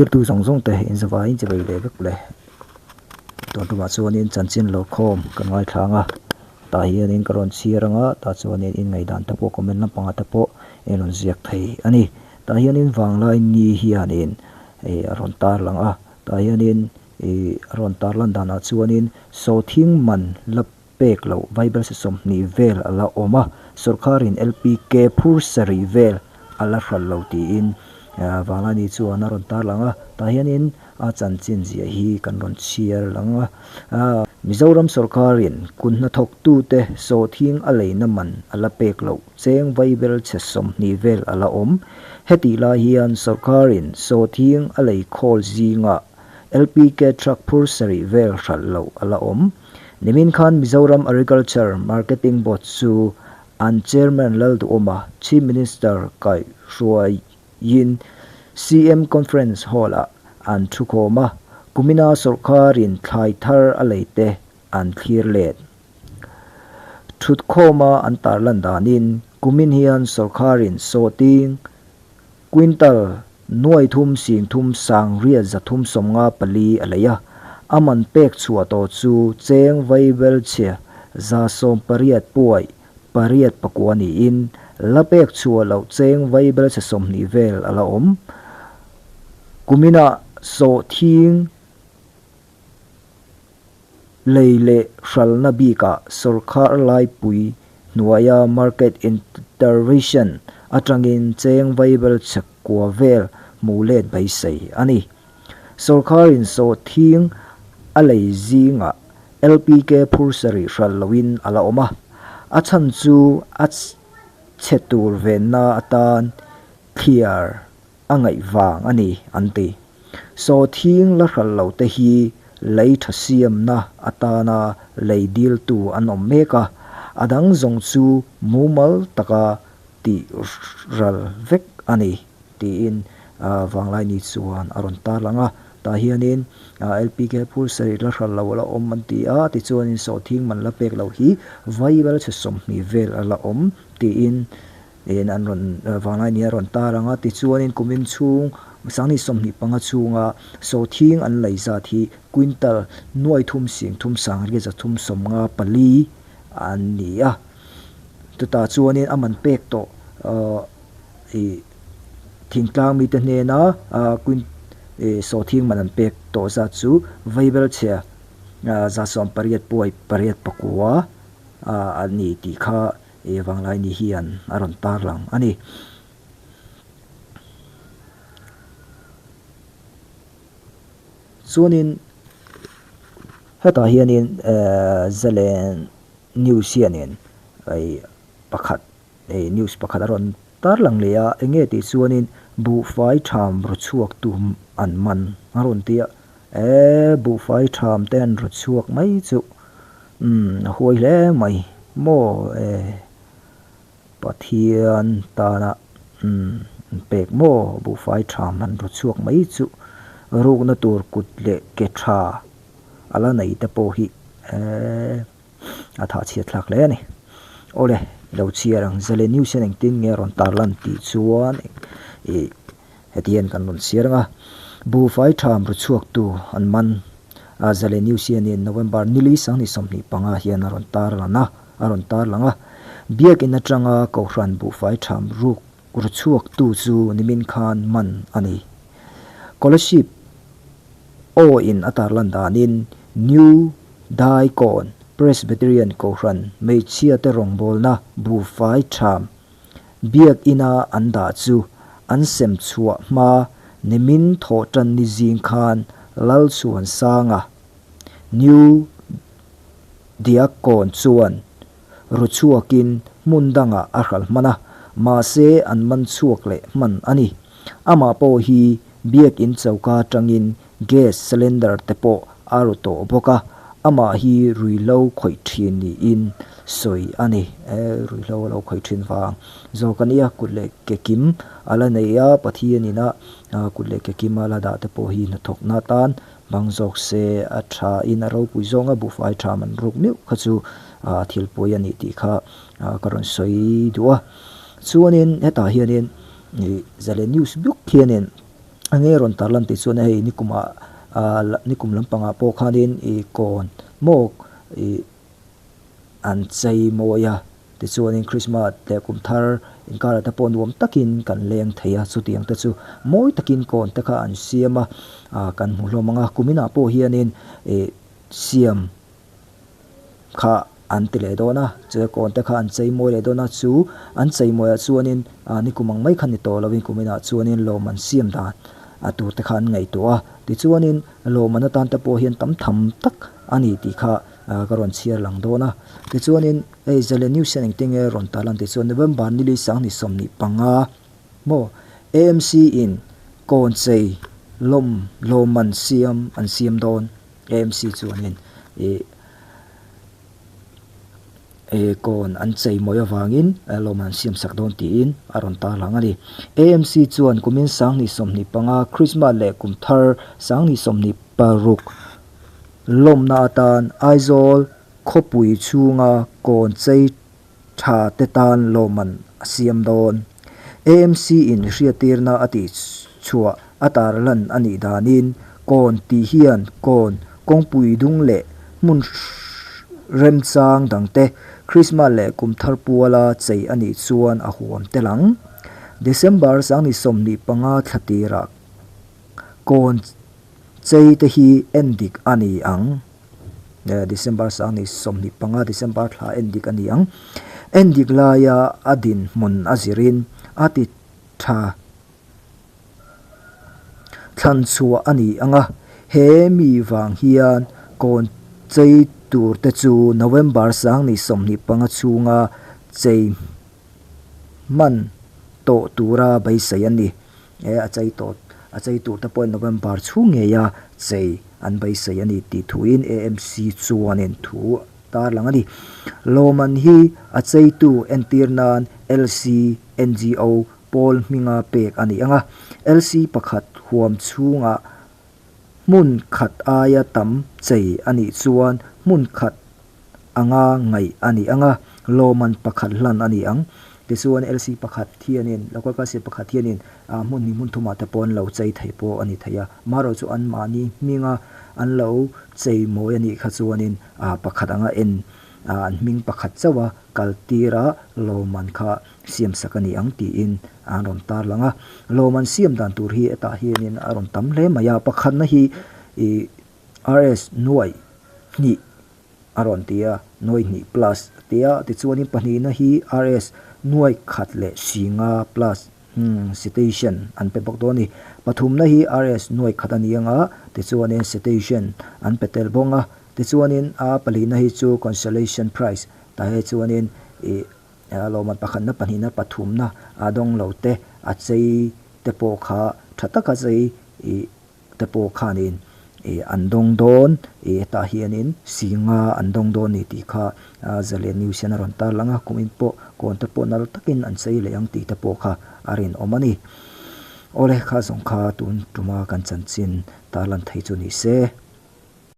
Thirtu zawng zawng te inzavaiin chi vei leh vek le. Tun tumah chuanin chanchin lawrkhawm kan ngaithla ang a, tah hianin ka rawn chhiar ang a, tah chuanin in ngaihdan te pawh comment lampangah te pawh in rawn ziak thei a ni. Tah hianin vanglai ni hianin ih a rawn tarlang a, tah hianin ih a rawn tarlan danah chuanin sawhthing man la pek loh vaibelsi 20 vel a la awm a, sawrkharin LPK phur sarih vel a la hralh lo tiin Vanglani chuan a rawn tarlang a, tah hianin a chanchin ziah hi kan rawn chhiar lang a. Mizoram sawrkharin kut hnathawktute sawhthing a leina man a la pek loh cheng vaibel chhe 20 vel a la awm. Hetih lai hian sawrkharin sawhthing a lei khawl zingah LPK truck phur sarih vel hralh loh a la awm. Nimin khan Mizoram Agriculture Marketing Board chu an Chairman Lalduhawma, Chief Minister kaihhruaiin CM Conference Hall-ah an thukhawm a, kumina sawrkharin thlai thar a lei te an thlir let. Thutkhawma an tarlan danin kumin hian sawrkharin sawhting Quintal nuai thum sing thum sang riat 354 a lei a, a man pek chhuah tawh chu cheng vaibel chhia 188 puai pariat pakua niin la pek chhuah loh cheng vaibel chhe 20 vel a la awm. Kuminah sawhthing lei leh hralna bikah sawrkhar laipui hnuaia market intervention atangin cheng vaibel chhe kua vel hmuh let beisei a ni. Sawrkharin sawhthing a lei zingah LPK phur sarih hralh loin a la awm a, a chhan chu a chhe tur venna atan thliar a ngaih vang a ni an ti. Sawhthing la hralh lo te hi lei tha siamna atana lei diltu an awm mek a, a dang zawng chu mumal taka tih ral vek a ni tiin Vanglaini chuan a rawn tarlang a. Tah hianin LPK phur sarih la hralh lo a la awm an ti a, tichuanin sawhthing man la pek loh hi vaibel chhe 20 vel a la awm tiin In an rawn Vanglaini a rawn tar ang a, tichuanin kumin chhung sangni 25 chhunga sawhthing an lei zat hi quintal nuai thum sing thum sang riat 354 an ni a. Chutah chuanin a man pek tawh ih thingtlang mite hnena sawhthing man an pek tawh zat chu vaibel chhia 188 puai pariat pakua a ni tih kha I Vanglaini hian a rawn tarlang a ni. Chuanin hetah hianin Zalen News hianin pakhat news pakhat a rawn tarlang leh a, eng nge tih chuanin buhfai tham ru chhuak tu an man a rawn ti a, e buhfai tham te an ru chhuak mai chu Umm a huai hle mai maw e Pathian tana umm an pek maw buhfai tha man ru chhuak mai chu rukna tur kut leh ke tha a la nei te pawh hi eee a thah chhiat thlak hle a ni. Awle lo chhiar ang Zalen News hian engtin nge a rawn tarlan tih chuan ih heti hian kan rawn chhiar ang a, buhfai tha ru chhuak tu an man. A Zalen News hianin November nili 2025 hian a rawn tar lan a, a rawn tar lang a. Biakin atanga Kohhran buhfai tham ruk ru chhuaktu chu nimin khan man a ni. Scholarship aw in a tarlan danin New Daikawn Presbyterian Kohhran hmeichhia te rawngbawlna buhfai tham Biakina an dah chu an sem chhuah hma nimin thawh tan ni zing khan Lalchhuansanga, New Diakkawn chuan ru chhuakin hmun dangah a hral hman a, mahse an man chhuak leh hman a ni. Amah pawh hi Biakin choka atangin gas cylinder te pawh a ru tawh bawk a, amah hi ruihhlo khawih thin niin sawi a ni. E, ruihhlo a lo khawih thin vang zawk a nia, kut leh ke kim a la nei a, Pathian ina kut leh ke kim a la dah te pawh hi hnathawkna atan hmang zawk se a tha in a ropui zawnga buhfai tha man ruk meuh kha chu thil pawi a nih tih kha ka rawn sawi duh a. Chuanin hetah hianin Zalen News bawk hianin. Enge rawn tar lan tih chuan hei nikumah ah nikum lampangah pawh khanin ih kawn maw ih an chei mawi a tichuanin Christmas leh kum thar inkarah te pawh nuam takin kan leng thei a chutiang te chu mawi takin kawn te kha an siam a ah kan hmu hlawm ang a kuminah pawh hianin ih siam kha an ti leh dawn a, chu kawn te kha an chei mawi leh dawn a, chu an chei mawiah chuanin ah nikum ang mai kha ni tawh lovin kuminah chuanin lawm an siam dan a tur te kha an ngaihtuah a, tichuanin lawmman atan te pawh hian tam tham tak a ni tih kha ah ka rawn chhiar lang dawn a, tichuanin hei Zalen News hian engtin nge rawn tarlan tih chuan November nili sanghnih 25 maw AMC in kawn chei lawm lawmman siam an siam dawn. AMC chuanin ih eh kawn an chei mawi avangin lawm an siam sak dawn tiin a rawn tarlang a ni. AMC chuan kumin 2025 Krismas leh kum thar 2026 lawmna atan Aizawl khawpui chhunga kawn chei tha te tan lawmman a siam dawn. AMC in hriattirna a tih chhuah a tarlan a nih danin kawn tih hian kawn kawngpui dung leh hmun remchang dangte Krismas leh kum thar puala chei a nih chuan a huam tel ang. December 25 thla tirah kawn chei te hi endik a ni ang. December 25 December thla en dik a ni ang. En dik laia a dinhmun a zirin a ti tha thlan chhuah a ni ang a, he mi vang hian kawn chei tur te chu November 25 chhunga chei hman tawh tura beisei a ni. He a chei tawh a chei tur te pawhin November chhung ngeia chei an beisei a ni tih thuin AMC chuanin thu tarlang a ni. Lawmman hi a cheitu entir nan LC NGO pawl hminga pek a ni ang a, LC pakhat huam chhungah hmun khat aia tam chei a nih chuan hmun khat anga ngaih a ni ang a, lawmman pakhat hlan a ni ang. Tichuan LC pakhat hianin, Local Council pakhat hianin hmun hnih hmun thumah te pawh an lo chei thei pawh a ni thei a. Marawh chu anmahni hminga an lo chei mawi a nih kha chuanin pakhat anga en an hming pakhat chauh a kal tira lawmman kha siam sak a ni ang tiin an rawn tarlang a. Lawmman siam dan tur hi hetah hianin a rawn tam hle mai a. Pakhatna hi ih RS nuaih hnih a rawn ti a, nuaih hnih plus a ti a, tichuanin pahnihna hi RS nuaih khat leh singa plus citation an pe bawk dawn a ni. Pathumna hi RS nuaih khat a ni ang a, tichuanin citation an pe tel bawk a, tichuanin a pahlihna hi chu consolation prize tah hi chuanin ih lawmman pakhatna pahnihna pathumna a dawng lo te a chei te pawh kha tha taka chei ih te pawh khanin ih an dawng dawn ih hetah hianin singa an dawng dawn ni tih kha Zalen News hian a rawn tarlang a, kumin pawh kawn te pawh nal takin an chei leh ang tih te pawh kha a rinawm a ni. Awle kha zawng kha tun tuma kan chanchin tarlan thei chu ni se.